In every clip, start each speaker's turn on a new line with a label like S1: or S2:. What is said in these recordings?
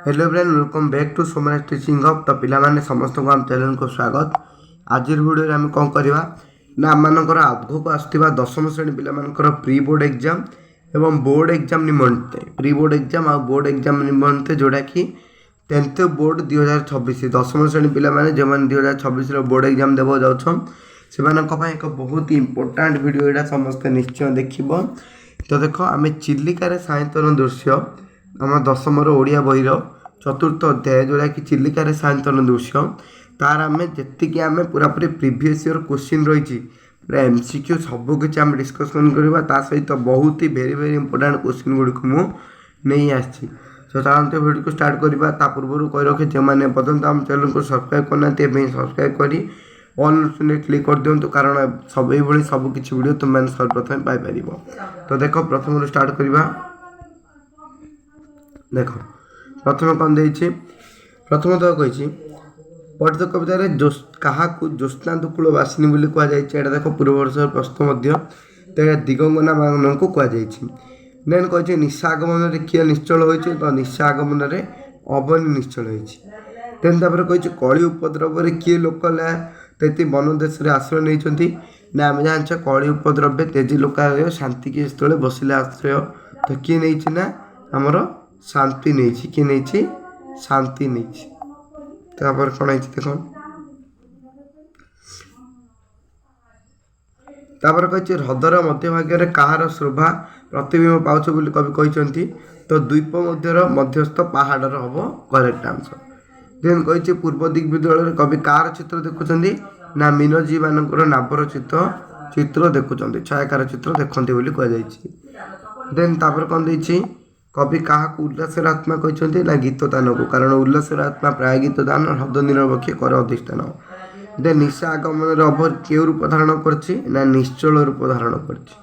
S1: Hello friend, welcome back to Somraj Teaching Hub। ତ ପିଲାମାନେ, ସମସ୍ତଙ୍କୁ ଆମ ଚ୍ୟାନେଲକୁ ସ୍ୱାଗତ। ଆଜିର ଭିଡ଼ିଓରେ ଆମେ କ'ଣ କରିବା ନା, ଆମମାନଙ୍କର ଆଗକୁ ଆସୁଥିବା ଦଶମ ଶ୍ରେଣୀ ପିଲାମାନଙ୍କର ପ୍ରି ବୋର୍ଡ଼ ଏକ୍ଜାମ୍ ଏବଂ ବୋର୍ଡ଼ ଏକ୍ଜାମ୍ ନିମନ୍ତେ, ପ୍ରି ବୋର୍ଡ଼ ଏକ୍ଜାମ୍ ଆଉ ବୋର୍ଡ଼ ଏକ୍ଜାମ୍ ନିମନ୍ତେ, ଯେଉଁଟାକି ଟେନ୍ଥ ବୋର୍ଡ଼ 2026, ଦଶମ ଶ୍ରେଣୀ ପିଲାମାନେ ଯେଉଁମାନେ 2026ର ବୋର୍ଡ଼ ଏକ୍ଜାମ୍ ଦେବାକୁ ଯାଉଛନ୍, ସେମାନଙ୍କ ପାଇଁ ଏକ ବହୁତ ଇମ୍ପୋର୍ଟାଣ୍ଟ ଭିଡ଼ିଓ ଏଇଟା। ସମସ୍ତେ ନିଶ୍ଚୟ ଦେଖିବ। ତ ଦେଖ, ଆମେ ଚିଲିକାରେ ସାୟନ୍ତନ ଦୃଶ୍ୟ, ଆମ ଦଶମର ଓଡ଼ିଆ ବହିର ଚତୁର୍ଥ ଅଧ୍ୟାୟ, ଯେଉଁଟାକି ଚିଲିକାରେ ସାୟନ୍ତନ ଦୃଶ୍ୟ, ତାର ଆମେ ଯେତିକି ଆମେ ପୁରାପୁରି ପ୍ରିଭିୟସ୍ ଇୟର୍ କୋଶ୍ଚିନ୍ ରହିଛି, ପୁରା ଏମ୍ସିକ୍ୟୁ ସବୁକିଛି ଆମେ ଡିସ୍କସନ୍ କରିବା। ତା ସହିତ ବହୁତ ହି ଭେରି ଭେରି ଇମ୍ପୋର୍ଟାଣ୍ଟ କୋଶ୍ଚିନ୍ ଗୁଡ଼ିକୁ ମୁଁ ନେଇ ଆସିଛି। ତ ଚାଲନ୍ତୁ, ଭିଡ଼ିଓକୁ ଷ୍ଟାର୍ଟ କରିବା। ତା ପୂର୍ବରୁ କହି ରଖେ, ଯେଉଁମାନେ ପର୍ଯ୍ୟନ୍ତ ଆମ ଚ୍ୟାନେଲକୁ ସବସ୍କ୍ରାଇବ୍ କରିନାହାନ୍ତି, ଏବେ ହିଁ ସବସ୍କ୍ରାଇବ୍ କରି ଅଲ୍ ଅପସନ୍ରେ କ୍ଲିକ୍ କରିଦିଅନ୍ତୁ, କାରଣ ସବୁ ଏଇଭଳି ସବୁ କିଛି ଭିଡ଼ିଓ ତୁମେମାନେ ସର୍ବପ୍ରଥମେ ପାଇପାରିବ। ତ ଦେଖ, ପ୍ରଥମରୁ ଷ୍ଟାର୍ଟ କରିବା। ଦେଖ, ପ୍ରଥମେ କ'ଣ ଦେଇଛି? ପ୍ରଥମତଃ କହିଛି, ପଠିତ କବିତାରେ କାହାକୁ ଜ୍ୟୋତ୍ସ୍ନାଦୁକୁଳ ବାସିନୀ ବୋଲି କୁହାଯାଇଛି? ଏଇଟା ଦେଖ, ପୂର୍ବ ବର୍ଷର ପ୍ରଶ୍ନ ମଧ୍ୟ। ତ ଏଇଟା ଦିଗଙ୍ଗନା ମାନଙ୍କୁ କୁହାଯାଇଛି। ଦେନ୍ କହିଛି, ନିଶା ଆଗମନରେ କିଏ ନିଶ୍ଚଳ ହୋଇଛି? ତ ନିଶା ଆଗମନରେ ଅବନୀ ନିଶ୍ଚଳ ହୋଇଛି। ଦେନ୍ ତାପରେ କହିଛି, କଳି ଉପଦ୍ରବରେ କିଏ ଲୋକାଳୟ ତେଜି ବନଦେଶରେ ଆଶ୍ରୟ ନେଇଛନ୍ତି? ନା, ଆମେ ଜାଣିଛେ, କଳି ଉପଦ୍ରବେ ତେଜି ଲୋକାଳୟ ଶାନ୍ତି କି ସ୍ଥଳେ ବସିଲେ ଆଶ୍ରୟ। ତ କିଏ ନେଇଛି ନା, ଆମର ଶାନ୍ତି ନେଇଛି। କିଏ ନେଇଛି? ଶାନ୍ତି ନେଇଛି। ତାପରେ କ'ଣ ହେଇଛି ଦେଖ। ତାପରେ କହିଛି, ହ୍ରଦର ମଧ୍ୟଭାଗରେ କାହାର ଶୋଭା ପ୍ରତିବିମ୍ବ ପାଉଛି ବୋଲି କବି କହିଛନ୍ତି? ତ ଦ୍ୱୀପ ମଧ୍ୟର ମଧ୍ୟସ୍ଥ ପାହାଡ଼ର ହେବ କରେକ୍ଟ ଆନ୍ସର। ଦେନ୍ କହିଛି, ପୂର୍ବ ଦିଗ୍ବିଦଳରେ କବି କାହାର ଚିତ୍ର ଦେଖୁଛନ୍ତି? ନା, ମୀନଜୀବୀମାନଙ୍କର ନାବର ଚିତ୍ର ଚିତ୍ର ଦେଖୁଛନ୍ତି, ଛାୟାକାର ଚିତ୍ର ଦେଖନ୍ତି ବୋଲି କୁହାଯାଇଛି। ଦେନ୍ ତାପରେ କ'ଣ ଦେଇଛି? କବି କାହାକୁ ଉଲ୍ଲାସର ଆତ୍ମା କହିଛନ୍ତି? ନା, ଗୀତଦାନକୁ, କାରଣ ଉଲ୍ଲାସର ଆତ୍ମା ପ୍ରାୟ ଗୀତଦାନ, ହ୍ରଦ ନିରବକ୍ଷେ କର ଅଧିଷ୍ଠାନ। ଦେନ୍ ନିଶା ଆଗମନରେ ଅବନୀ କେଉଁ ରୂପ ଧାରଣ କରିଛି? ନା, ନିଶ୍ଚଳ ରୂପ ଧାରଣ କରିଛି।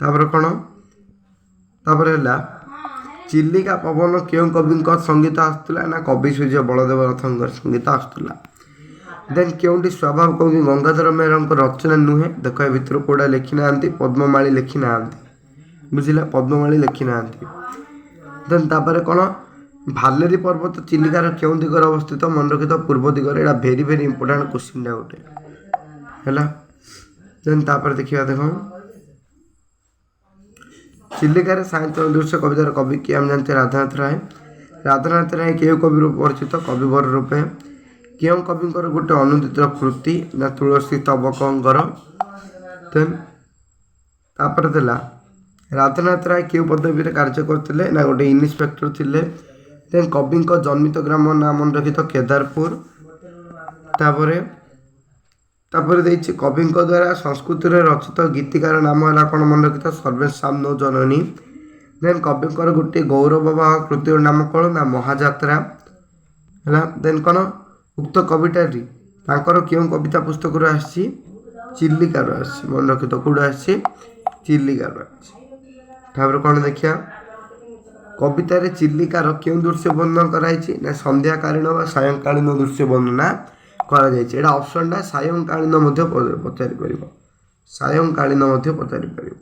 S1: ତାପରେ କ'ଣ? ତାପରେ ହେଲା, ଚିଲିକା ପବନ କେଉଁ କବିଙ୍କ ସଙ୍ଗୀତ ଆସୁଥିଲା? ନା, କବି ସୂର୍ଯ୍ୟ ବଳଦେବ ରଥଙ୍କ ସଙ୍ଗୀତ ଆସୁଥିଲା। ଦେନ୍ କେଉଁଟି ସ୍ୱଭାବ କବି ଗଙ୍ଗାଧର ମେହେରଙ୍କ ରଚନା ନୁହେଁ? ଦେଖ, ଏ ଭିତରୁ କେଉଁଟା ଲେଖିନାହାନ୍ତି? ପଦ୍ମମାଳୀ ଲେଖିନାହାନ୍ତି। ବୁଝିଲା? ପଦ୍ମମାଳୀ ଲେଖିନାହାନ୍ତି। ଦେନ୍ ତାପରେ କ'ଣ? ଭାଲେରୀ ପର୍ବତ ଚିଲିକାର କେଉଁ ଦିଗରେ ଅବସ୍ଥିତ? ମନେ ରଖିଥ, ପୂର୍ବ ଦିଗରେ। ଏଇଟା ଭେରି ଭେରି ଇମ୍ପୋର୍ଟାଣ୍ଟ କୋଶ୍ଚିନ୍ଟା ଗୋଟେ ହେଲା। ଦେନ୍ ତାପରେ ଦେଖିବା। ଦେଖ, ଚିଲିକାରେ ସାୟନ୍ତନ ଦୃଶ୍ୟ କବିତାର କବି କିଏ? ଆମେ ଜାଣିଛେ, ରାଧାନାଥ ରାୟ। ରାଧାନାଥ ରାୟ କେଉଁ କବି ରୂପେ ପରିଚିତ? କବିବର ରୂପେ। କେଉଁ କବିଙ୍କର ଗୋଟେ ଅନୁଦିତ କୃତି? ନା, ତୁଳସୀ ସ୍ତବକଙ୍କର। ଦେନ୍ ତାପରେ ଥିଲା, ରାଧାନାଥ ରାୟ କେଉଁ ପଦବୀରେ କାର୍ଯ୍ୟ କରୁଥିଲେ? ନା, ଗୋଟେ ଇନ୍ସପେକ୍ଟର ଥିଲେ। ଦେନ୍ କବିଙ୍କ ଜନ୍ମିତ ଗ୍ରାମ ନାଁ? ମନେ ରଖିଥ, କେଦାରପୁର। ତାପରେ ତାପରେ ଦେଇଛି, କବିଙ୍କ ଦ୍ୱାରା ସଂସ୍କୃତରେ ରଚିତ ଗୀତିକାର ନାମ ହେଲା କ'ଣ? ମନେ ରଖିଥ, ସର୍ବେଷାଂ ନ ଜନନୀ। ଦେନ୍ କବିଙ୍କର ଗୋଟିଏ ଗୌରବବାହ କୃତିର ନାମ କ'ଣ? ନା, ମହାଯାତ୍ରା ହେଲା। ଦେନ୍ କ'ଣ? ଉକ୍ତ କବିତାଟି ତାଙ୍କର କେଉଁ କବିତା ପୁସ୍ତକରୁ ଆସିଛି? ଚିଲିକାରୁ ଆସିଛି। ମନେ ରଖିଥ, କେଉଁଠୁ ଆସିଛି? ଚିଲିକାରୁ ଆସିଛି। ତାପରେ କ'ଣ ଦେଖିବା? କବିତାରେ ଚିଲିକାର କେଉଁ ଦୃଶ୍ୟ ବର୍ଣ୍ଣନା କରାଯାଇଛି? ନା, ସନ୍ଧ୍ୟାକାଳୀନ ବା ସାୟଂକାଳୀନ ଦୃଶ୍ୟ ବର୍ଣ୍ଣନା କରାଯାଇଛି। ଏଇଟା ଅପସନ୍ଟା ସାୟଂକାଳୀନ ମଧ୍ୟ ପଚାରି ପାରିବ, ସାୟଂକାଳୀନ ମଧ୍ୟ ପଚାରି ପାରିବ।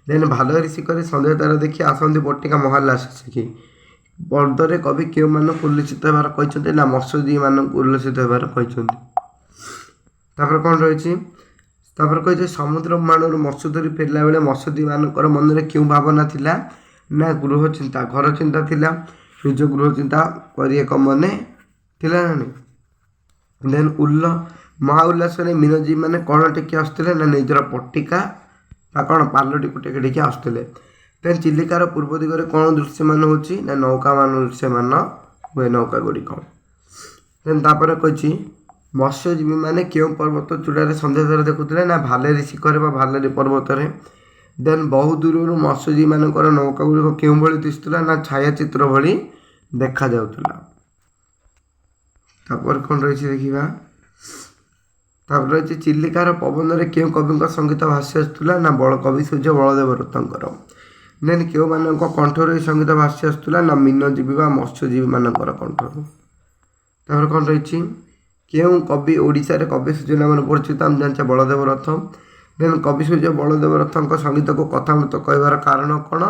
S1: ଦେନ୍ ଭାଲେରୀ ଶିଖରେ ସନ୍ଧ୍ୟା ତାରା ଦେଖି ଆସନ୍ତି ବଟିକା ମହାଲ୍ଲାସ ଶିଖି ପଦରେ କବି କେଉଁମାନଙ୍କୁ ଉଲ୍ଲସିତ ହେବାର କହିଛନ୍ତି? ନା, ମତ୍ସ୍ୟଜୀବୀମାନଙ୍କୁ ଉଲ୍ଲସିତ ହେବାର କହିଛନ୍ତି। ତାପରେ କ'ଣ ରହିଛି? ତାପରେ କହିଛି, ସମୁଦ୍ର ମୁହାଣରୁ ମତ୍ସ୍ୟ ଧରି ଫେରିଲା ବେଳେ ମତ୍ସ୍ୟଜୀବୀମାନଙ୍କର ମନରେ କେଉଁ ଭାବନା ଥିଲା? ନା, ଗୃହ ଚିନ୍ତା, ଘର ଚିନ୍ତା ଥିଲା। ନିଜ ଗୃହ ଚିନ୍ତା କରି ଏକ ମନେ ଥିଲା ନା ନାହିଁ? ଦେନ୍ ମହା ଉଲ୍ଲାସରେ ମୀନଜୀବୀମାନେ କ'ଣ ଟେକି ଆସୁଥିଲେ? ନା, ନିଜର ପଟିକା ବା କ'ଣ ପାଲଟିକୁ ଟେକି ଟେକି ଆସୁଥିଲେ। ଦେନ୍ ଚିଲିକାର ପୂର୍ବ ଦିଗରେ କ'ଣ ଦୃଶ୍ୟମାନ ହେଉଛି? ନା, ନୌକାମାନ ଦୃଶ୍ୟମାନ ହୁଏ, ନୌକା ଗୁଡ଼ିକ। ଦେନ୍ ତାପରେ କହିଛି, ମତ୍ସ୍ୟଜୀବୀମାନେ କେଉଁ ପର୍ବତ ଚୂଡ଼ାରେ ସନ୍ଧ୍ୟା ତାରା ଦେଖୁଥିଲେ? ନା, ଭାଲେରୀ ଶିଖରରେ ବା ଭାଲେରୀ ପର୍ବତରେ। ଦେନ୍ ବହୁ ଦୂରରୁ ମତ୍ସ୍ୟଜୀବୀମାନଙ୍କର ନୌକା ଗୁଡ଼ିକ କେଉଁଭଳି ଦିଶୁଥିଲା? ନା, ଛାୟାଚିତ୍ର ଭଳି ଦେଖାଯାଉଥିଲା। ତାପରେ କ'ଣ ରହିଛି ଦେଖିବା। ତାପରେ ରହିଛି, ଚିଲିକାର ପବନରେ କେଉଁ କବିଙ୍କ ସଙ୍ଗୀତ ଭାସି ଆସୁଥିଲା? ନା, କବି ସୂର୍ଯ୍ୟ ବଳଦେବ ରଥଙ୍କର। ଦେନ୍ କେଉଁମାନଙ୍କ କଣ୍ଠରୁ ଏହି ସଙ୍ଗୀତ ଭାସି ଆସୁଥିଲା? ନା, ମୀନଜୀବୀ ବା ମତ୍ସ୍ୟଜୀବୀମାନଙ୍କର କଣ୍ଠରୁ। ତାପରେ କ'ଣ ରହିଛି? କେଉଁ କବି ଓଡ଼ିଶାରେ କବି ସୂର୍ଯ୍ୟ ନାମରେ ପରିଚିତ? ଆମେ ଜାଣିଛେ, ବଳଦେବ ରଥ। ଦେନ୍ କବି ସୂର୍ଯ୍ୟ ବଳଦେବ ରଥଙ୍କ ସଙ୍ଗୀତକୁ କଥାମୃତ କହିବାର କାରଣ କ'ଣ?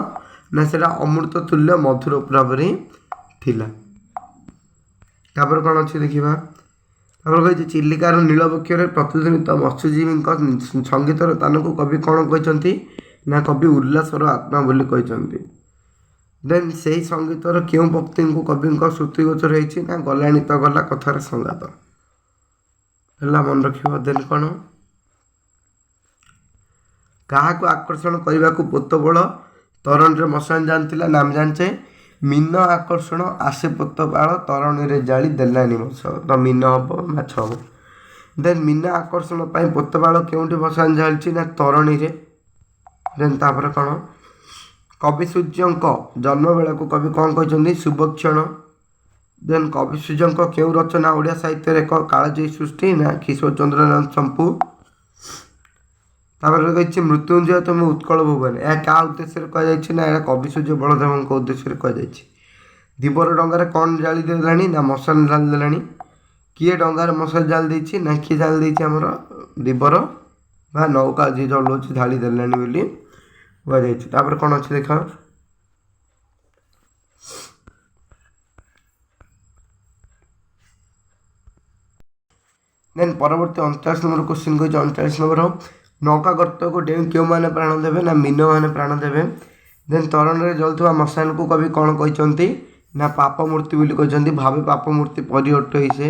S1: ନା, ସେଇଟା ଅମୃତ ତୁଲ୍ୟ ମଧୁର ପୁରାପୁରି ଥିଲା। ତାପରେ କ'ଣ ଅଛି ଦେଖିବା। ତାପରେ କହିଛି ଚିଲିକାର ନୀଳବକ୍ଷରେ ପ୍ରତିଧ୍ୱନିତ ମତ୍ସ୍ୟଜୀବୀଙ୍କ ସଙ୍ଗୀତର ତାନକୁ କବି କ'ଣ କହିଛନ୍ତି ନା କବି ଉଲ୍ଲାସର ଆତ୍ମା ବୋଲି କହିଛନ୍ତି। ଦେନ୍ ସେହି ସଙ୍ଗୀତର କେଉଁ ପଂକ୍ତିଙ୍କୁ କବିଙ୍କ ଶ୍ରୁତିଗୋଚର ହେଇଛି ନା ଗଲାଣି ତ ଗଲା କଥାର ସଙ୍ଗାତ ହେଲା, ମନେ ରଖିବ। ଦେନ୍ କ'ଣ କାହାକୁ ଆକର୍ଷଣ କରିବାକୁ ପୋତବଳ ତରଣୀରେ ମଶାଣି ଜାଣିଥିଲା ନା ଆମେ ଜାଣିଛେ ମୀନ ଆକର୍ଷଣ ଆସେ ପୋତପାଳ ତରଣୀରେ ଜାଳି ଦେଲାନି ମଶ, ତ ମୀନ ହେବ ମାଛ ହେବ। ଦେନ୍ ମୀନ ଆକର୍ଷଣ ପାଇଁ ପୋତପାଳ କେଉଁଠି ମଶାଣି ଜାଳିଛି ନା ତରଣୀରେ। ଦେନ୍ ତାପରେ କ'ଣ କବି ସୂର୍ଯ୍ୟଙ୍କ ଜନ୍ମ ବେଳକୁ କବି କ'ଣ କହିଛନ୍ତି ଶୁଭକ୍ଷଣ। ଦେନ୍ କବି ସୂର୍ଯ୍ୟଙ୍କ କେଉଁ ରଚନା ଓଡ଼ିଆ ସାହିତ୍ୟରେ ଏକ କାଳଜୟୀ ସୃଷ୍ଟି ନା କିଶୋର ଚନ୍ଦ୍ର ଚମ୍ପୁ। ତାପରେ କହିଛି ମୃତ୍ୟୁଞ୍ଜୟ ତୁମେ ଉତ୍କଳ ଭୁବନ, ଏହା କାହା ଉଦ୍ଦେଶ୍ୟରେ କୁହାଯାଇଛି ନା ଏହା କବି ସୂର୍ଯ୍ୟ ବଳଦେବଙ୍କ ଉଦ୍ଦେଶ୍ୟରେ କୁହାଯାଇଛି। ଧୀବର ଡଙ୍ଗାରେ କ'ଣ ଜାଳି ଦେଲାଣି ନା ମଶାଲ ଜାଳି ଦେଲାଣି। କିଏ ଡଙ୍ଗାରେ ମଶାଲ ଜାଳି ଦେଇଛି ନା କିଏ ଜାଳି ଦେଇଛି ଆମର ଧୀବର ବା ନୌକା ଯିଏ ଚଲାଉଛି ଢାଳି ଦେଲାଣି ବୋଲି କୁହାଯାଇଛି। ତାପରେ କ'ଣ ଅଛି ଦେଖ। ଦେନ୍ ପରବର୍ତ୍ତୀ 39 ନମ୍ବର କ୍ୱେଶ୍ଚିନ୍ କହିଛି 39 ନମ୍ବର ନୌକା ଗର୍ତ୍ତକୁ ଡେଇଁ କେଉଁମାନେ ପ୍ରାଣ ଦେବେ ନା ମୀନମାନେ ପ୍ରାଣ ଦେବେ। ଦେନ୍ ତରଣରେ ଜଳୁଥିବା ମଶାଲକୁ କବି କ'ଣ କହିଛନ୍ତି ନା ପାପ ମୂର୍ତ୍ତି ବୋଲି କହିଛନ୍ତି, ଭାବେ ପାପ ମୂର୍ତ୍ତି ପରି ଅଟଇ ସେ।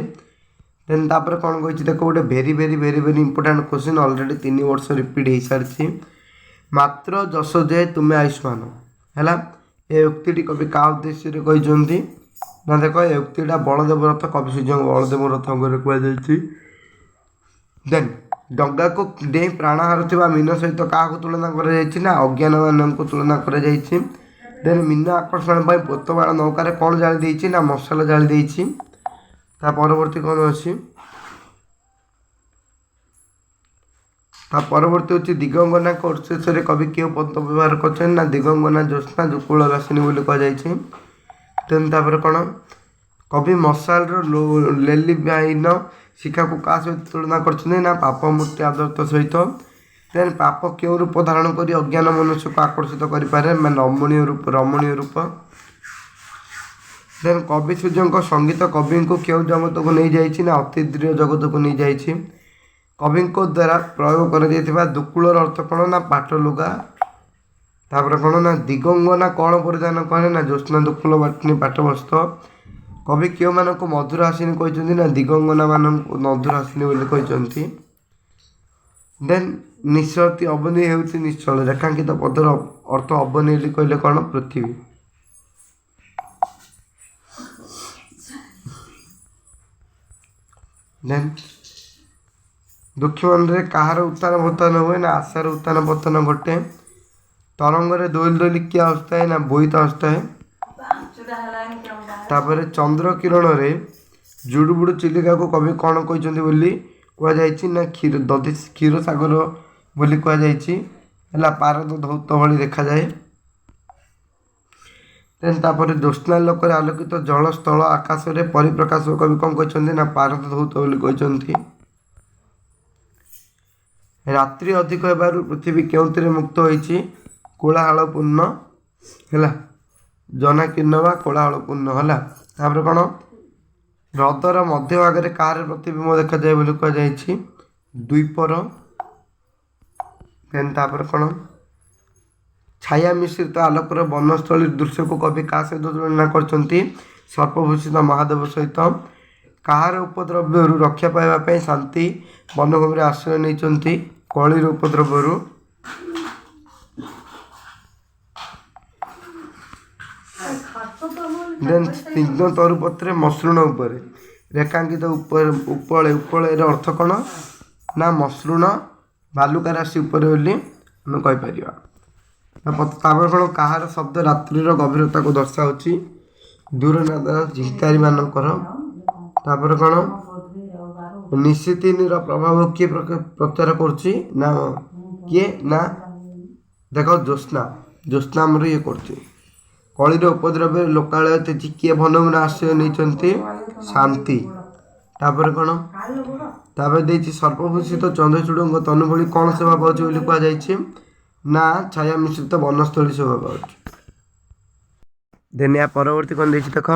S1: ଦେନ୍ ତାପରେ କ'ଣ କହିଛି ଦେଖ ଗୋଟେ very very very very important question, already 3 ବର୍ଷ ରିପିଟ୍ ହେଇସାରିଛି। ମାତ୍ର ଯଶ ଯେ ତୁମେ ଆୟୁଷ୍ମାନ ହେଲା, ଏ ଉକ୍ତିଟି କବି କାହା ଉଦ୍ଦେଶ୍ୟରେ କହିଛନ୍ତି ନା ଦେଖ ଏ ଉକ୍ତିଟା ବଳଦେବ ରଥ କବି ସୂର୍ଯ୍ୟଙ୍କ ବଳଦେବ ରଥଙ୍କରେ କୁହାଯାଇଛି। ଦେନ୍ ଡଙ୍ଗାକୁ ଡେଇଁ ପ୍ରାଣ ହାରୁଥିବା ମୀନ ସହିତ କାହାକୁ ତୁଳନା କରାଯାଇଛି ନା ଅଜ୍ଞାନମାନଙ୍କୁ ତୁଳନା କରାଯାଇଛି। ଦେନ୍ ମୀନ ଆକର୍ଷଣ ପାଇଁ ପୋତବାଳ ନୌକାରେ କ'ଣ ଜାଳି ଦେଇଛି ନା ମସଲା ଜାଳି ଦେଇଛି। ତା ପରବର୍ତ୍ତୀ କ'ଣ ଅଛି ତା ପରବର୍ତ୍ତୀ ହେଉଛି ଦିଗଙ୍ଗନାଙ୍କ ଉଦ୍ଦେଶ୍ୟରେ କବି କେଉଁ ପଦ ବ୍ୟବହାର କରିଛନ୍ତି ନା ଦିଗଙ୍ଗନା ଜ୍ୟୋତ୍ସ୍ନା ଯୁକୁଳ ବାସିନୀ ବୋଲି କୁହାଯାଇଛି। ଦେନ୍ ତାପରେ କ'ଣ କବି ମଶାଲର ଲେଲିବାଇନ ଶିଖାକୁ କାହା ସହିତ ତୁଳନା କରିଛନ୍ତି ନା ପାପମୂର୍ତ୍ତି ଆଦର୍ଶ ସହିତ। ଦେନ୍ ପାପ କେଉଁ ରୂପ ଧାରଣ କରି ଅଜ୍ଞାନ ମନୁଷ୍ୟକୁ ଆକର୍ଷିତ କରିପାରେ ମାନେ ରମଣୀୟ ରୂପ, ରମଣୀୟ ରୂପ। ଦେନ୍ କବି ସୂର୍ଯ୍ୟଙ୍କ ସଙ୍ଗୀତ କବିଙ୍କୁ କେଉଁ ଜଗତକୁ ନେଇଯାଇଛି ନା ଅତୀନ୍ଦ୍ରିୟ ଜଗତକୁ ନେଇଯାଇଛି। କବିଙ୍କ ଦ୍ୱାରା ପ୍ରୟୋଗ କରାଯାଇଥିବା ଦୁକୁଳର ଅର୍ଥ କ'ଣ ନା ପାଟ ଲୁଗା। ତାପରେ କ'ଣ ନା ଦିଗଙ୍ଗନା କ'ଣ ପରିଧାନ କରେ ନା ଜ୍ୟୋତ୍ସ୍ନା ଦୁକୁଳ ବାଟିନୀ ପାଟ ବସ୍ତ୍ର। କବି କେଉଁମାନଙ୍କୁ ମଧୁର ହାସିନୀ କହିଛନ୍ତି ନା ଦିଗଙ୍ଗନାମାନଙ୍କୁ ମଧୁର ହାସିନୀ ବୋଲି କହିଛନ୍ତି। ଦେନ୍ ନିଃସତି ଅବନୀ ହେଉଛି ନିଶ୍ଚଳ ରେଖାଙ୍କିତ ପଦର ଅର୍ଥ ଅବନୀ ବୋଲି କହିଲେ କ'ଣ ପୃଥିବୀ। ଦେନ୍ ଦୁଃଖୀ ମନରେ କାହାର ଉତ୍ଥାନ ପତନ ହୁଏ ନା ଆଶାର ଉତ୍ଥାନ ପତନ ଘଟେ। ତରଙ୍ଗରେ ଦୋଲି ଦୋଲି କିଏ ଆସୁଥାଏ ନା ବୋଇତ ଆସୁଥାଏ। ତାପରେ ଚନ୍ଦ୍ର କିରଣରେ ଜୁଡ଼ୁବୁଡ଼ୁ ଚିଲିକାକୁ କବି କ'ଣ କହିଛନ୍ତି ବୋଲି କୁହାଯାଇଛି ନା କ୍ଷୀର ଦଧି କ୍ଷୀରସାଗର ବୋଲି କୁହାଯାଇଛି ହେଲା, ପାରଦ ଧୌତ ଭଳି ଦେଖାଯାଏ। ଦେନ୍ ତାପରେ ଜ୍ୟୋତ୍ସ୍ନାଲୋକରେ ଆଲୋକିତ ଜଳ ସ୍ଥଳ ଆକାଶରେ ପରିପ୍ରକାଶ କବି କ'ଣ କହିଛନ୍ତି ନା ପାରଦ ଧୌତ ବୋଲି କହିଛନ୍ତି। ରାତ୍ରି ଅଧିକ ହେବାରୁ ପୃଥିବୀ କେଉଁଥିରେ ମୁକ୍ତ ହୋଇଛି କୋଳାହଳପୂର୍ଣ୍ଣ ହେଲା, ଜନାକୀର୍ଣ୍ଣ ବା କୋଳାହଳପୂର୍ଣ୍ଣ ହେଲା। ତାପରେ କ'ଣ ହ୍ରଦର ମଧ୍ୟଭାଗରେ କାହାର ପ୍ରତିବିମ୍ବ ଦେଖାଯାଏ ବୋଲି କୁହାଯାଇଛି ଦ୍ୱୀପର। ଦେନ୍ ତାପରେ କ'ଣ ଛାୟା ମିଶ୍ରିତ ଆଲୋକର ବନସ୍ଥଳୀ ଦୃଶ୍ୟକୁ କବି କାହା ସହିତ ତୁଳନା କରିଛନ୍ତି ସର୍ପଭୂଷିତ ମହାଦେବ ସହିତ। କାହାର ଉପଦ୍ରବ୍ୟରୁ ରକ୍ଷା ପାଇବା ପାଇଁ ଶାନ୍ତି ବନଭୂମିରେ ଆଶ୍ରୟ ନେଇଛନ୍ତି କଳିର ଉପଦ୍ରବ୍ୟରୁ। ଦେନ୍ ସ୍ନିଗ୍ଧ ତରୁପତ୍ରେ ମସୃଣ ଉପରେ ରେଖାଙ୍କିତ ଉପରେ ଉପଳେ ଉପଳେର ଅର୍ଥ କ'ଣ ନା ମସୃଣ ବାଲୁକା ରାଶି ଉପରେ ବୋଲି ଆମେ କହିପାରିବା। ତାପରେ କ'ଣ କାହାର ଶବ୍ଦ ରାତ୍ରିର ଗଭୀରତାକୁ ଦର୍ଶାଉଛି ଦୂରନାଦ ଝିଙ୍କାରୀମାନଙ୍କର। ତାପରେ କ'ଣ ନିଶିତିନୀର ପ୍ରଭାବ କିଏ ପ୍ରଚାର କରୁଛି ନା କିଏ ନା ଦେଖ ଜ୍ୟୋତ୍ସ୍ନା, ଜ୍ୟୋତ୍ସ୍ନା ଆମର ଇଏ କରୁଛି। କଳିର ଉପଦ୍ରବ୍ୟରେ ଲୋକାଳୟ ତେଜି କିଏ ବନଭୂମିରେ ଆଶ୍ରୟ ନେଇଛନ୍ତି ଶାନ୍ତି। ତାପରେ କ'ଣ ତାପରେ ଦେଇଛି ସର୍ପଭୂଷିତ ଚନ୍ଦ୍ରଚୂଡ଼ଙ୍କ ତନୁ ଭଳି କ'ଣ ଶୋଭା ପାଉଛି ବୋଲି କୁହାଯାଇଛି ନା ଛାୟା ମିଶ୍ରିତ ବନସ୍ଥଳୀ ଶୋଭା ପାଉଛି। ଦେନ୍ ଏହା ପରବର୍ତ୍ତୀ କ'ଣ ଦେଇଛି ଦେଖ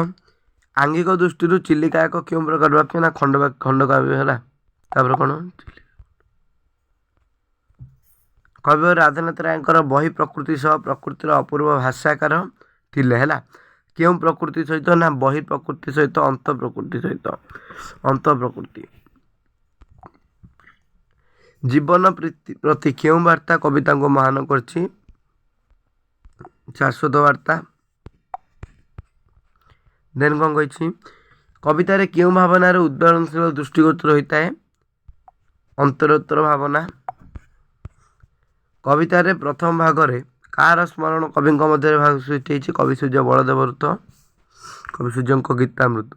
S1: ଆଙ୍ଗିକ ଦୃଷ୍ଟିରୁ ଚିଲିକା ଏକ କେଉଁ ପ୍ରକାର ବାକ୍ୟ ନା ଖଣ୍ଡ ଖଣ୍ଡକାବ୍ୟ ହେଲା। ତାପରେ କ'ଣ? କବି ରାଧାନାଥ ରାୟଙ୍କର ବହି ପ୍ରକୃତି ସହ ପ୍ରକୃତିର ଅପୂର୍ବ ଭାଷାକାର ଥିଲେ ହେଲା। କେଉଁ ପ୍ରକୃତି ସହିତ ନା ବହି ପ୍ରକୃତି ସହିତ, ଅନ୍ତ ପ୍ରକୃତି ସହିତ, ଅନ୍ତ ପ୍ରକୃତି। ଜୀବନ ପ୍ରତି କେଉଁ ବାର୍ତ୍ତା କବିତାଙ୍କୁ ମହାନ କରିଛି? ଶାଶ୍ୱତ ବାର୍ତ୍ତା। ଦେନ୍ କ'ଣ କହିଛି? କବିତାରେ କେଉଁ ଭାବନାର ଉଦ୍ବେଳନଶୀଳ ଦୃଷ୍ଟିଗୋଚର ହୋଇଥାଏ? ଅନ୍ତରୋତ୍ତର ଭାବନା। କବିତାରେ ପ୍ରଥମ ଭାଗରେ କାହାର ସ୍ମରଣ କବିଙ୍କ ମଧ୍ୟରେ ଭାଗ ସୃଷ୍ଟି ହେଇଛି? କବି ସୂର୍ଯ୍ୟ ବଳଦେବ ଋତ, କବି ସୂର୍ଯ୍ୟଙ୍କ ଗୀତାମୃତ।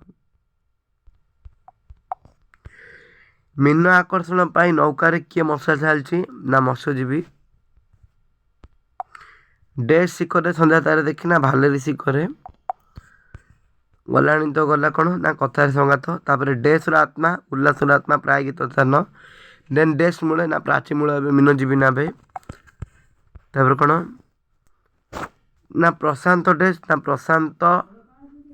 S1: ମୀନ ଆକର୍ଷଣ ପାଇଁ ନୌକାରେ କିଏ ମଶା ଚାଲିଛି ନା ମତ୍ସ୍ୟଜୀବୀ। ଡେସ୍ ଶିଖରେ ସନ୍ଧ୍ୟା ତାରେ ଦେଖିନା ଭାଲେରୀ ଶିଖରେ ଗଲାଣି ତ ଗଲା କ'ଣ ନା କଥାରେ ସଙ୍ଗାତ। ତାପରେ ଡେସ୍ର ଆତ୍ମା ଉଲ୍ଲାସର ଆତ୍ମା ପ୍ରାୟ ଗୀତ ସ୍ଥାନ। ଦେନ୍ ଡେସ୍ ମୂଳେ ନା ପ୍ରାଚୀ ମୂଳ ଏବେ ମୀନଜୀବୀ ନାବେ। ତାପରେ କ'ଣ ନା ପ୍ରଶାନ୍ତ ଡେସ୍ ନା ପ୍ରଶାନ୍ତ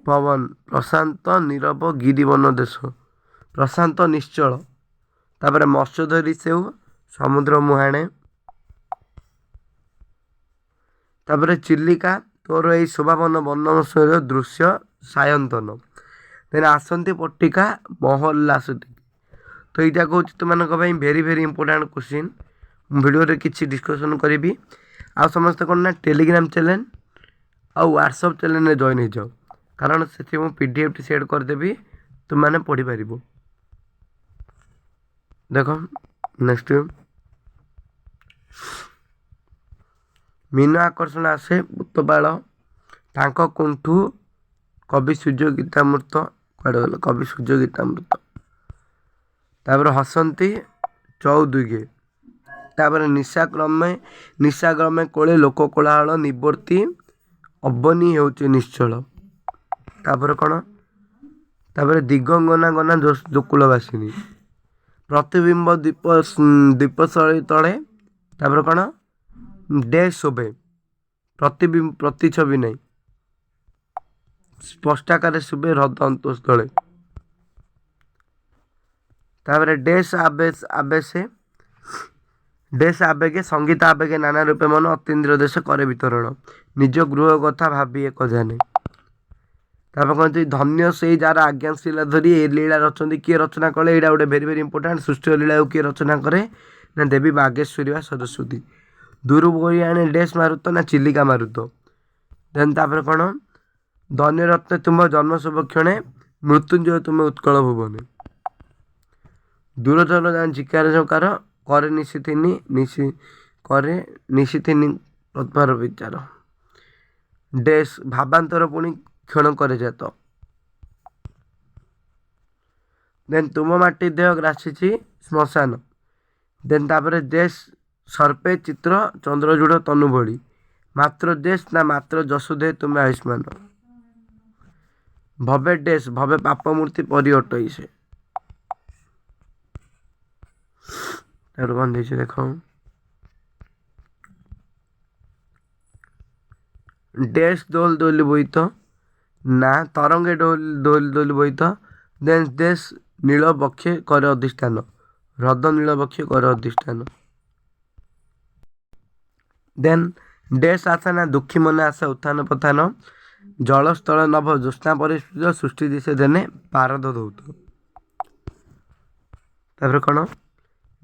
S1: ପବନ, ପ୍ରଶାନ୍ତ ନୀରବ ଗିରିବନ ଦେଶ, ପ୍ରଶାନ୍ତ ନିଶ୍ଚଳ। ତାପରେ ମତ୍ସ୍ୟ ଧରି ସେଉ ସମୁଦ୍ର ମୁହାଣେ। ତାପରେ ଚିଲିକା ତୋର ଏଇ ଶୋଭାବନ ବର୍ଣ୍ଣମଶୈଳୀର ଦୃଶ୍ୟ ସାୟନ୍ତନ। ଦେନ୍ ଆସନ୍ତି ପଟିକା ମହୋଲ୍ଲାସ। ତ ଏଇଟା କହୁଛି ତୁମମାନଙ୍କ ପାଇଁ ଭେରି ଭେରି ଇମ୍ପୋର୍ଟାଣ୍ଟ କୋଶ୍ଚିନ୍। ମୁଁ ଭିଡ଼ିଓରେ କିଛି ଡିସ୍କସନ୍ କରିବି। ଆଉ ସମସ୍ତେ କ'ଣ ନା ଟେଲିଗ୍ରାମ ଚ୍ୟାନେଲ୍ ଆଉ ହ୍ୱାଟ୍ସଅପ୍ ଚ୍ୟାନେଲ୍ରେ ଜଏନ୍ ହେଇଯାଅ, କାରଣ ସେଥିରେ ମୁଁ PDFଟି ସେଣ୍ଡ କରିଦେବି, ତୁମେମାନେ ପଢ଼ିପାରିବ। ଦେଖ ନେକ୍ସଟ ମୀନ ଆକର୍ଷଣ ଆସେ ଉତ୍ତପାଳ ତାଙ୍କ କୁଣ୍ଠୁ କବି ସୂର୍ଯ୍ୟ ଗୀତାମୃତ କୁଆଡ଼େ ଗଲେ କବି ସୂର୍ଯ୍ୟ ଗୀତାମୃତ। ତାପରେ ହସନ୍ତି ଚଉଦୁଗେ। ତାପରେ ନିଶାକ୍ରମେ ନିଶାକ୍ରମେ କୋଳେ ଲୋକ କୋଳାହଳ ନିବର୍ତ୍ତୀ ଅବନୀ ହେଉଛି ନିଶ୍ଚଳ। ତାପରେ କ'ଣ? ତାପରେ ଦିଗଙ୍ଗନା ଗନା ଗୋକୁଳବାସିନୀ ପ୍ରତିବିମ୍ବ ଦୀପ ଦୀପଶୈଳୀ ତଳେ। ତାପରେ କ'ଣ? ଡେ ଶୋଭେ ପ୍ରତିବିମ୍ବ ପ୍ରତିଛବି ନାହିଁ ସ୍ପଷ୍ଟାକାରେ ଶୁଭେ ହ୍ରଦ ଅନ୍ତଃସ୍ଥଳେ। ତାପରେ ଡେସ୍ ଆବେଶ ଆବେଶେ ଡେସ୍ ଆବେଗେ ସଙ୍ଗୀତ ଆବେଗେ ନାନା ରୂପେ ମନ ଅତୀନ୍ଦ୍ରିୟ ଦେଶ କରେ ବିତରଣ ନିଜ ଗୃହ କଥା ଭାବି ଏକ ଜାନେ। ତାପରେ କହନ୍ତି ଧନ୍ୟ ସେଇ ଯାହାର ଆଜ୍ଞାଶୀଳା ଧରି ଏ ଲୀଳା ରଚନ୍ତି। କିଏ ରଚନା କଲେ? ଏଇଟା ଗୋଟେ ଭେରି ଭେରି ଇମ୍ପୋର୍ଟାଣ୍ଟ। ସୃଷ୍ଟି ଲୀଳାକୁ କିଏ ରଚନା କରେ ନା ଦେବୀ ବାଗେଶ୍ୱରୀ ବା ସରସ୍ୱତୀ। ଦୂରୁ ବହି ଆଣେ ଡେସ୍ ମାରୁତ ନା ଚିଲିକା ମାରୁତ। ଦେନ୍ ତାପରେ କ'ଣ? ଧନ୍ୟରତ୍ନ ତୁମ୍ଭ ଜନ୍ମ ଶୁଭକ୍ଷଣେ ମୃତ୍ୟୁଞ୍ଜୟ ତୁମେ ଉତ୍କଳ ଭୁବନେ। ଦୂରଜନ ଝିକାର ଝଙ୍କାର କରେ ନିଶିଥିନି ନିଶି କରେ ନିଶିଥିନି ପ୍ରଭାର ବିଚାର। ଡେସ୍ ଭାବାନ୍ତର ପୁଣି କ୍ଷଣ କରେ ଜାତ। ଦେନ୍ ତୁମ ମାଟି ଦେହ ଗ୍ରାସିଛି ଶ୍ମଶାନ। ଦେନ୍ ତାପରେ ଦେଶ ସର୍ପେ ଚିତ୍ର ଚନ୍ଦ୍ରଚୂଡ଼ ତନୁ ଭଳି ମାତ୍ର ଦେଶ ନା ମାତ୍ର ଯଶୋଦେ ତୁମେ ଆୟୁଷ୍ମାନ। ଭବେ ଡେସ୍ ଭବେ ପାପ ମୂର୍ତ୍ତି ପରି ଅଟଇ ସେ। ତାପରେ କ'ଣ ଦେଇଛି ଦେଖ? ଡେସ୍ ଦୋଲ ଦୋଲି ବୋଇତ ନା ତରଙ୍ଗେ ଡୋଲ ଦୋଲ ଦୋଲି ବୋଇତ। ଦେନ୍ ଦେଶ ନୀଳ ବକ୍ଷେ କରେ ଅଧିଷ୍ଠାନ, ହ୍ରଦ ନୀଳ ବକ୍ଷେ କରେ ଅଧିଷ୍ଠାନ। ଦେନ୍ ଡେସ୍ ଆଶା ନା ଦୁଃଖୀ ମନେ ଆଶା ଉତ୍ଥାନ ପଥାନ ଜଳସ୍ଥଳ ନଭ ଜ୍ୟୋତ୍ସ୍ନା ପରିସ୍ଫୁଟ ସୃଷ୍ଟି ଦିଶେ ଦେନେ ପାରଦ ଧୌତ। ତାପରେ କ'ଣ?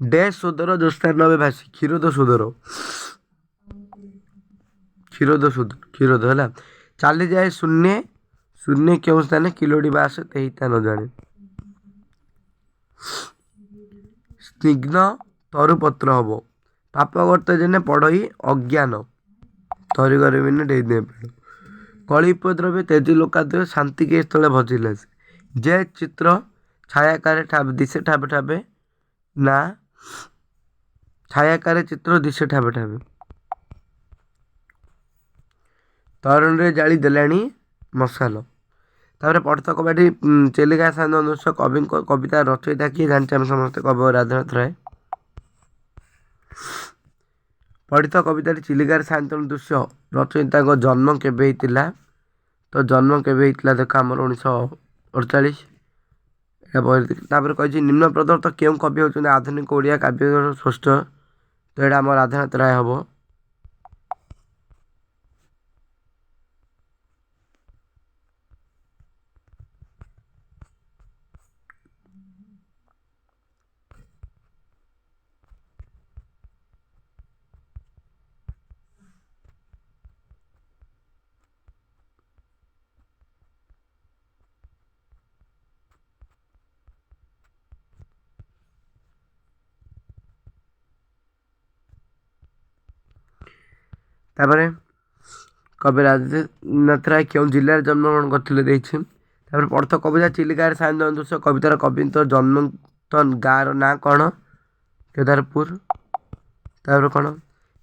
S1: ଡେସ୍ ସୋଦର ଜ୍ୟୋତ୍ସ୍ନା ନବେ ଭାସି କ୍ଷୀରୋଦ ସୋଦର କ୍ଷୀରୋଦ ସୋଦର କ୍ଷୀରୋଦ ହେଲା। ଚାଲିଯାଏ ଶୂନ୍ୟେ ଶୂନ୍ୟେ କେଉଁ ସ୍ଥାନେ କିଲୋଡ଼ି ବାସ ତେହି ତା ନ ଜାଣେ। ସ୍ନିଗ୍ଧ ତରୁପତ୍ର ହବ ପାପ କର୍ତ୍ତା ଯେନେ ପଢ଼ଇ ଅଜ୍ଞାନ ତରିଗରେ ବିନେ ଡେଇ ପେଡ଼। କଳି ଉପଦ୍ରବେ ତେଜି ଲୋକାଦ୍ୟ ଶାନ୍ତିକେ ସ୍ଥଳେ ଭଜିଲା ସେ। ଯେ ଚିତ୍ର ଛାୟାକାରେ ଦିଶେ ଠାବେ ଠାବେ ନା ଛାୟାକାରେ ଚିତ୍ର ଦିଶେ ଠାବେ ଠାବେ। ତରଣୀରେ ଜାଳି ଦେଲାଣି ମଶାଲ। ତାପରେ ପଠିତ କବାଡ଼ି ଚିଲିକା ସାନ୍ଦ କବିଙ୍କ କବିତା ରଚୟିତା କିଏ ଜାଣିଛେ ଆମେ ସମସ୍ତେ, କବି ରାଧାନାଥ ରାୟ। ପଠିତ କବିତାଟି ଚିଲିକାର ସାୟନ୍ତନ ଦୃଶ୍ୟ ରଚୟିତାଙ୍କ ଜନ୍ମ କେବେ ହେଇଥିଲା? ତ ଜନ୍ମ କେବେ ହେଇଥିଲା ଦେଖ ଆମର 48। ତାପରେ କହିଛି, ନିମ୍ନ ପ୍ରଦତ୍ତ କେଉଁ କବି ହେଉଛନ୍ତି ଆଧୁନିକ ଓଡ଼ିଆ କାବ୍ୟର ସ୍ରଷ୍ଟା? ତ ଏଇଟା ଆମ ରାଧାନାଥ ରାୟ ହେବ। ତାପରେ କବି ରାଧାନାଥ ରାୟ କେଉଁ ଜିଲ୍ଲାରେ ଜନ୍ମଗ୍ରହଣ କରିଥିଲେ ଦେଇଛି। ତାପରେ ପ୍ରଥ କବିତା ଚିଲିକାରେ ସାୟନ୍ତନ ଦୃଶ୍ୟ କବିତାର କବିଙ୍କ ଜନ୍ମ ଗାଁର ନାଁ କ'ଣ? କେଦାରପୁର। ତାପରେ କ'ଣ,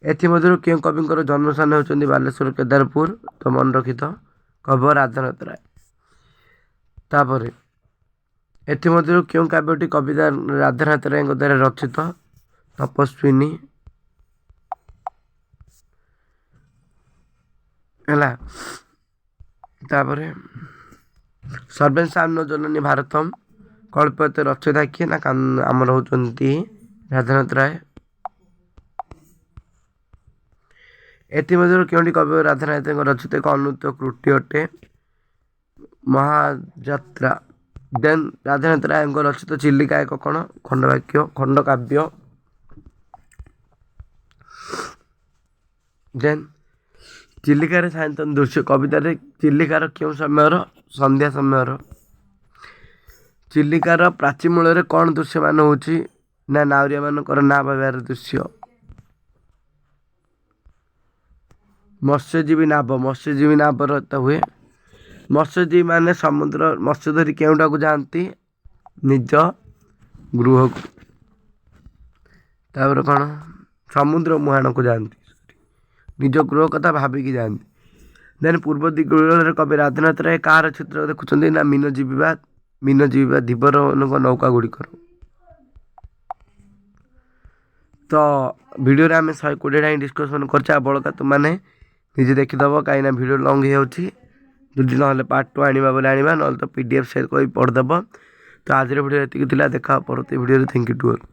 S1: ଏଥିମଧ୍ୟରୁ କେଉଁ କବିଙ୍କର ଜନ୍ମସ୍ଥାନ ହେଉଛନ୍ତି ବାଲେଶ୍ୱର କେଦାରପୁର? ତ ମନେ ରଖିଥ, କବି ରାଧାନାଥ ରାୟ। ତାପରେ ଏଥିମଧ୍ୟରୁ କେଉଁ କାବ୍ୟଟି କବିତା ରାଧାନାଥ ରାୟଙ୍କ ଦ୍ୱାରା ରଚିତ? ତପସ୍ୱିନୀ। ହେଲା। ତାପରେ ସର୍ବେଶାମ୍ନ ଜନନୀ ଭାରତମ କଳ୍ପତେ ରଚୟିତା କିଏ? ନା ଆମର ହେଉଛନ୍ତି ରାଧାନାଥ ରାୟ। ଏଥିମଧ୍ୟରୁ କେଉଁଟି କବି ରାଧାନାଥଙ୍କ ରଚିତ ଏକ ଅନୁତ କୃତି ଅଟେ? ମହାଯାତ୍ରା। ଦେନ୍ ରାଧାନାଥ ରାୟଙ୍କ ରଚିତ ଚିଲିକା ଏକ କ'ଣ? ଖଣ୍ଡବାକ୍ୟ, ଖଣ୍ଡକାବ୍ୟ। ଦେନ୍ ଚିଲିକାରେ ସାୟନ୍ତନ ଦୃଶ୍ୟ କବିତାରେ ଚିଲିକାର କେଉଁ ସମୟର? ସନ୍ଧ୍ୟା ସମୟର। ଚିଲିକାର ପ୍ରାଚୀ ମୂଳରେ କ'ଣ ଦୃଶ୍ୟମାନ ହେଉଛି? ନା ନାଉରିଆମାନଙ୍କର ନା ପାଇବାର ଦୃଶ୍ୟ। ମତ୍ସ୍ୟଜୀବୀ ନାବ, ମତ୍ସ୍ୟଜୀବୀ ନାବର ତ ହୁଏ। ମତ୍ସ୍ୟଜୀବୀ ମାନେ ସମୁଦ୍ର ମତ୍ସ୍ୟ ଧରି କେଉଁଟାକୁ ଯାଆନ୍ତି? ନିଜ ଗୃହକୁ। ତାପରେ କ'ଣ, ସମୁଦ୍ର ମୁହାଣକୁ ଯାଆନ୍ତି, ନିଜ ଗୃହ କଥା ଭାବିକି ଯାଆନ୍ତି। ଦେନ୍ ପୂର୍ବ ଦିଗରେ କବି ରାଧାନାଥ ରାୟ କାହାର ଚିତ୍ର ଦେଖୁଛନ୍ତି? ନା ମୀନଜୀବୀ ବା ମୀନଜୀବୀ ବା ଧୀବରମାନଙ୍କ ନୌକା ଗୁଡ଼ିକର। ତ ଭିଡ଼ିଓରେ ଆମେ 120ଟା ହିଁ ଡିସ୍କସନ୍ କରିଛେ, ଆଉ ବଳକା ତୁମମାନେ ନିଜେ ଦେଖିଦେବ, କାହିଁକିନା ଭିଡ଼ିଓ ଲଙ୍ଗ୍ ହେଇଯାଉଛି। ଯଦି ନହେଲେ ପାର୍ଟ 2 ଆଣିବା ବୋଲେ ଆଣିବା, ନହେଲେ ତ PDF share କରି ପଢ଼ିଦେବ। ତ ଆଜିର ଭିଡ଼ିଓ ଏତିକି ଥିଲା, ଦେଖା ପରବର୍ତ୍ତୀ ଭିଡ଼ିଓରେ। Thank you to all.